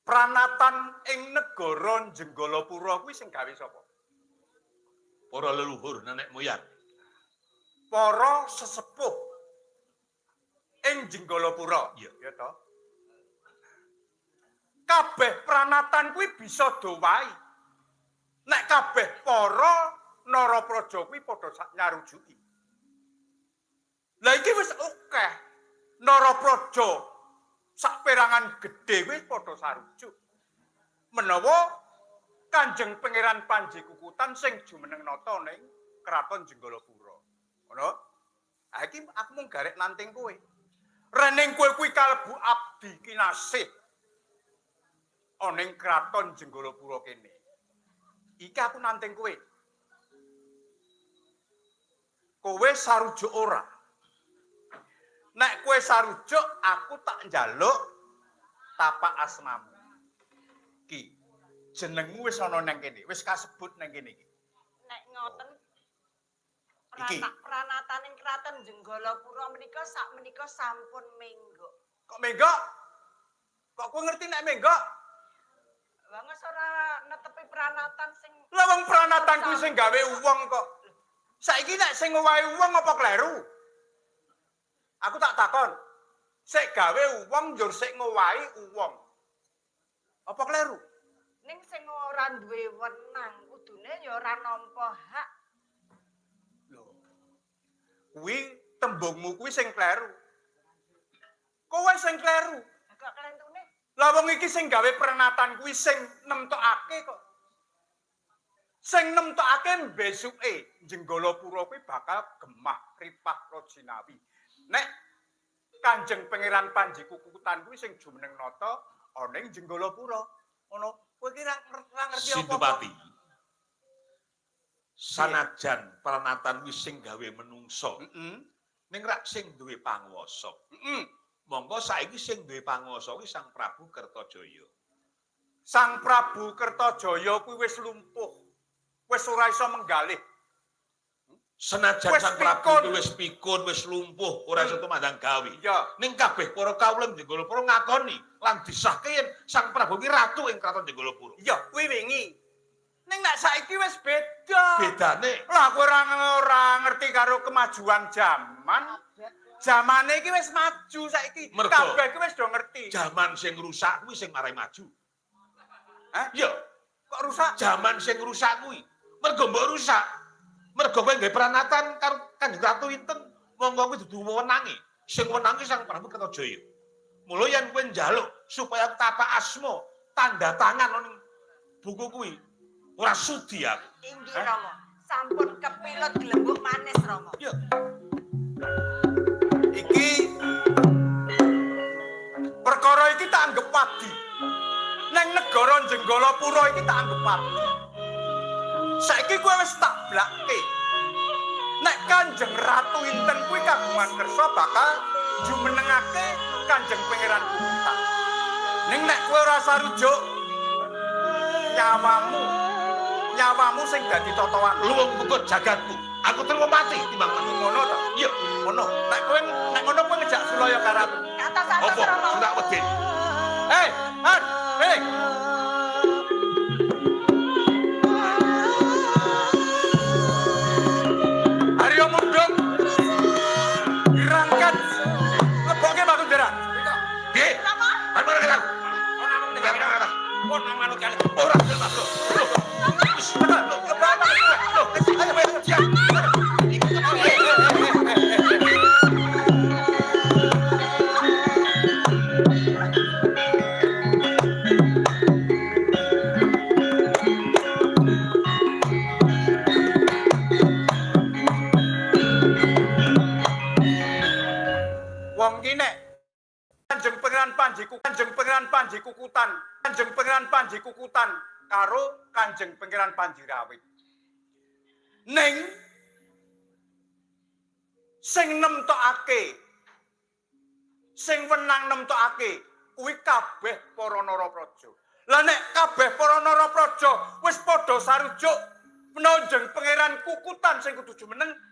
Pranatan ing negara Jenggalapura kuwi sing gawe sapa? Para leluhur nenek moyang. Para sesepuh ing Jenggalapura. Iya. Ya toh? Kabeh pranatan kuwi bisa dowahi. Nek kabeh para narapraja kuwi padha nyarujuki. Lah iki wis akeh narapraja saperangan gedhe kuwi padha sarujuk. Menawa Kanjeng Pangeran Panji Kukutan sing jumeneng nata ning Kraton Jenggalapura. Ngono? Ha iki aku mung garek nanting kowe. Rening kowe kuwi kalebu abdi kinasih ana ing Kraton Jenggalapura kene. Iki aku nanting kowe. Kowe sarujuk ora? Nek kowe sarujuk, aku tak njaluk tapak asmamu. Ki, jenengmu wis ana nang kene, wis kasebut nang kene iki. Nek ngoten Iki. Pranataning Kraton Jenggalapura menika sak menika sampun menggok. Kok menggok? Kok kowe ngerti nek menggok? Wong ora netepi pranatan sing Lah wong pranatan kuwi sing gawe wong kok. Saiki nek sing ngowahi wong apa kleru? Aku tak takon. Sik gawe wong njur sik ngowahi wong. Apa kleru? Ning sing ora duwe wenang kudune ya ora nampa hak. Lho. Kuwi tembungmu kuwi sing kleru. Kowe sing kleru. Lah kok klentune? Lah wong iki sing gawe pranatan kuwi sing nemtokake kok. Sing nemtokake besuke Jenggalapura kuwi bakal gemah ripah rajinawi. Nek Kanjeng Pangeran Panji Kukutan kuwi sing jumeneng nata ana ing Jenggalapura. Ngono. Kowe iki ra ngerti apa-apa. Sindupati. Sanajan pranatan wis sing gawe menungso, ning rak sing duwe panguwasa. Monggo saiki sing duwe panguwasa kuwi Sang Prabu Kertajaya. Sang Prabu Kertajaya kuwi wis lumpuh. Wis ora iso menggalih. Senajan Wis Sang Prabu pikun. kuwi wis pikun, wis lumpuh, ora iso tumandang gawe. Iya. Ning kabeh para kawula ing Jenggalapura ngakoni lan disahke yen Sang Prabu kuwi ratu ing Kraton Jenggalapura. Iya, kuwi wingi. Ning nek saiki wis beda. Bedane Lah kowe ora ngerti karo kemajuan jaman. Jamane iki wis maju saiki. Mergo. Kabeh iki wis do ngerti. Jaman sing rusak kuwi sing marai maju. Hah? Iya, Kok rusak? Jaman sing rusak kuwi. Mergo mbok rusak. Mergo kowe nggawe pranatan karo Kanjeng Ratu Inten, monggo kuwi dudu wewenange. Sing wenange Sang Prabu Kertajaya. Mula yen kowe njaluk supaya tapak asma tanda tangan ning buku kuwi, ora sudi aku. Inggih Rama, sampun kepilut glembuk manis Rama. Iya. Iki perkara iki tak anggep wadi. Neng negara Jenggalapura iki tak anggep wadi. Saiki kowe wis tak blake. Nek Kanjeng Ratu Inten kuwi kagungan kersa bakal jumenengake Kanjeng Pangeran Kukutan. Ning nek kowe ora sarujuk, nyawamu nyawamu sing dadi totoan. Luwung pukul jagatku. Aku terima mati timbang mati. Ngono ta? Iya. Ngono. Nek ngono kowe ngejak sulaya karo aku. Katos-atos Apa? Rama. Sudah wedi. Hei, Han, hei. Aryo Mundung. Rangkat. Lebokke Makundara. Nggih. Rama, Kan marang aku. Pun nang manut kali. Ora gelem aku. Loh. Wis, loh, loh, ayo, ayo, siap. Wong ki nek Kanjeng Pangeran Panji Kanjeng Pangeran Panji Kukutan, Kanjeng Pangeran Panji Kukutan karo Kanjeng Pangeran Panji Rawit. Ning sing nemtokake, sing wenang nemtokake kuwi kabeh para narapraja. Lah nek kabeh para narapraja wis padha sarujuk menawa Kanjeng Pangeran Kukutan sing kudu jumeneng.